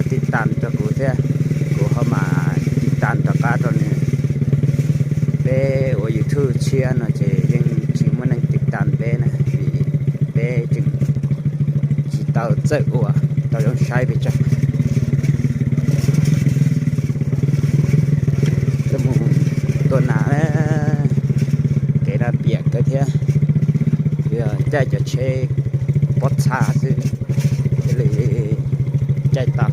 Tiv tam rau kuv thiab, kuv ho mam tiv tam rov qab rau nws. Peb ua YouTube tshiab no ces yeej tsis muaj neeg tiv tam peb na, vim peb tseem tsis tau txawj ua tau zoo saib pes tsawg. Tuaj mus tua nas na, kev no piam kawg thiab, yog caij cov tsheb pob txha xwb thiaj li caij tau.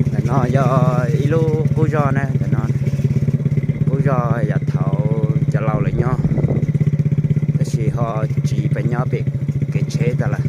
Ntawm no yog ib lub qub zog na, ntawm no qub zog yav thaud cov laus lawv nyob, tab sis ho tsiv pes nyob pem kev tsheb tas lawm.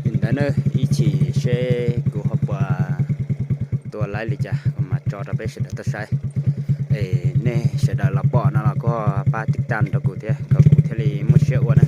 Li ntawd na, ib chim seb kuv ho puas tua laib li cas kuv mam tso rau peb sawv daws tau saib. Es nej sawv daws los pom no los kuj pab tiv tam rau kuv thiab kom kuv thiaj li muaj siab ua na.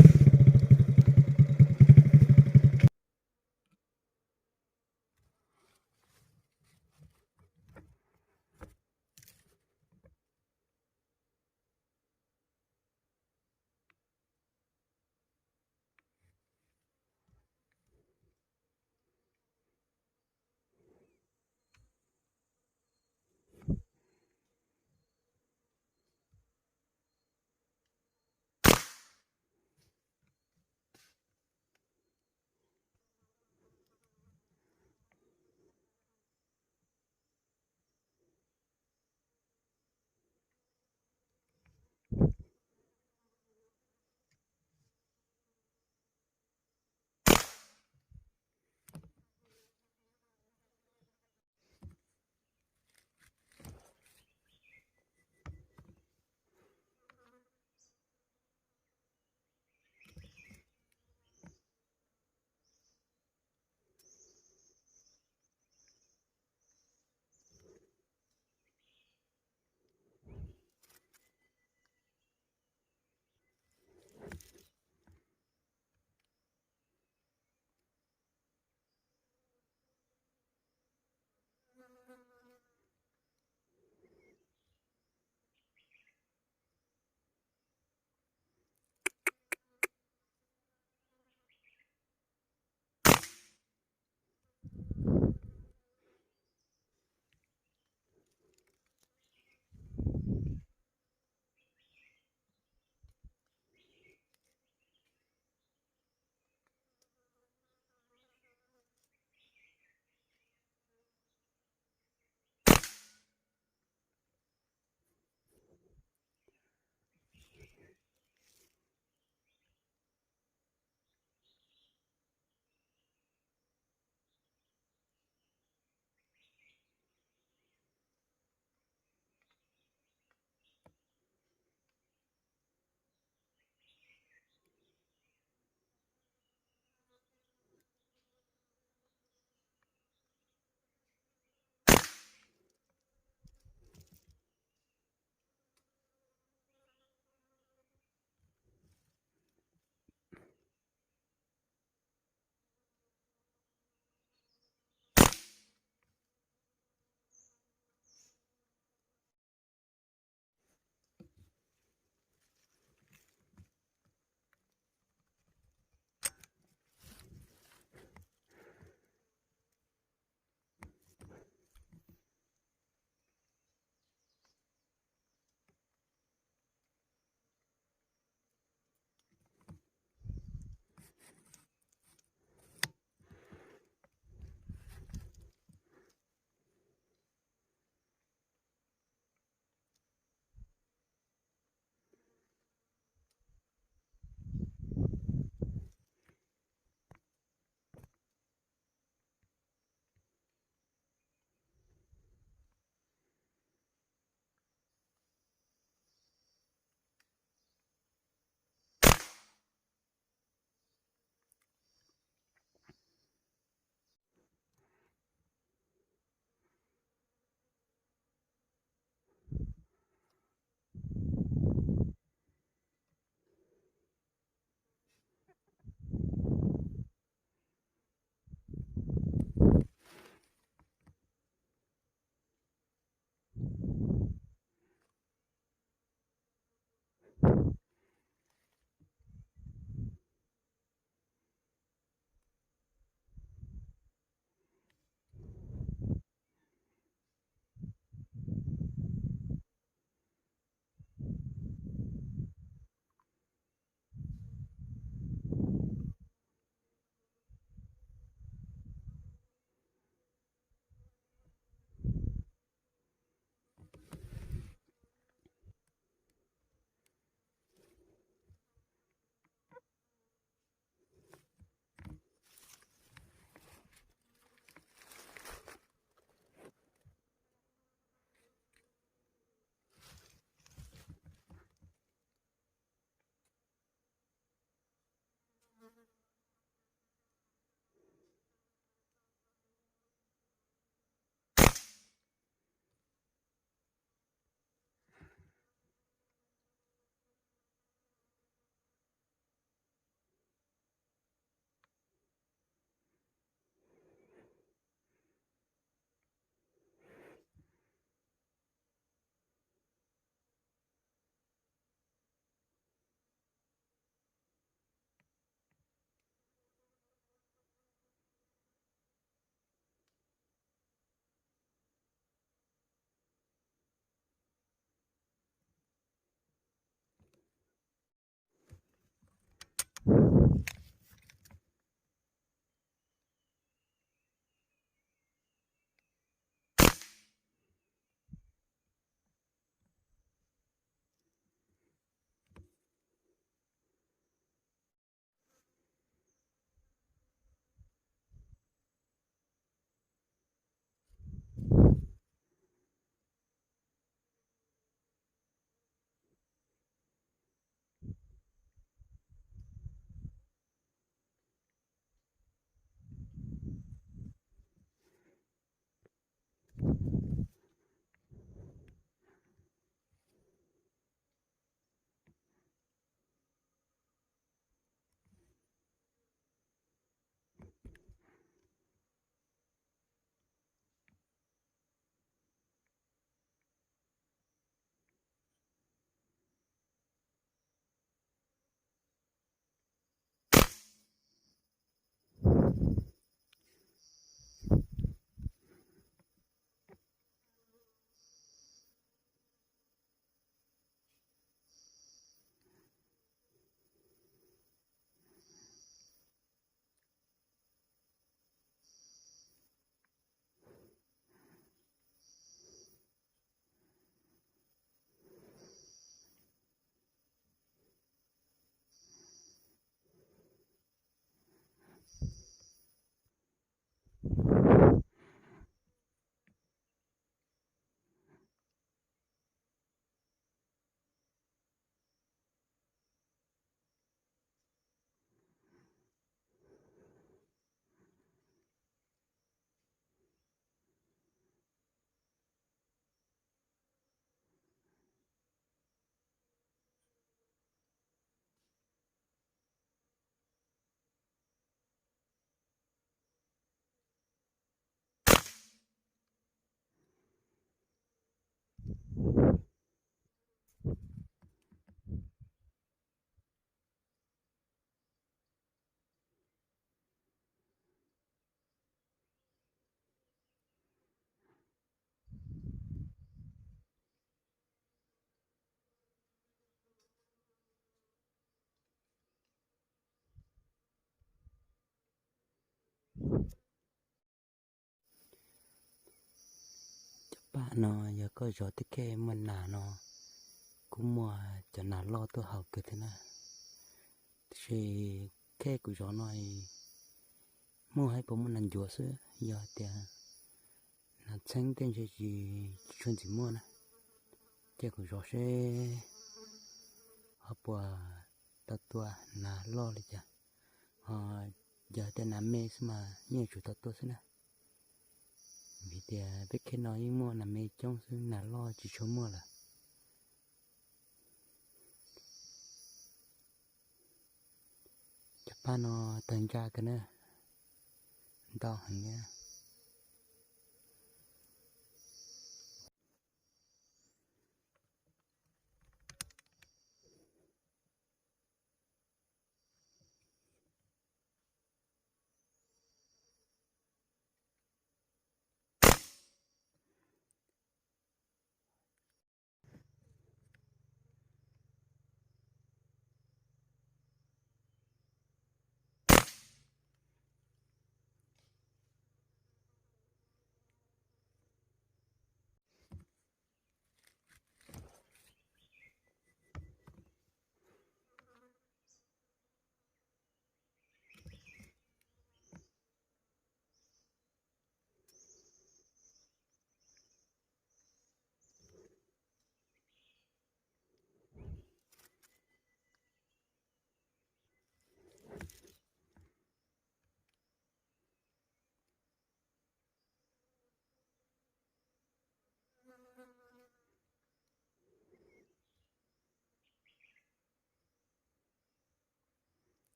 Paj no yog koj zov tej khej muaj nas no, kuj muaj cov nas loj tuaj haus kawg thiab na. Tiam sis khej kuv zov no muaj hais puas muaj nas ncuav xwb, yog tias nas txheeb tej ntshe tsis tshua ntxim muaj na. Ces kuv zov seb ho puas tau tua nas loj li cas, ho yog tej nas me xwb mas yeej yuav tsum tau tua xwb na. Vim tias peb khej no yeej muaj nas me coob xwb, nas loj tsis tshua muaj lawm. Cov paj no tawg ntsa kawg na, ntau heev.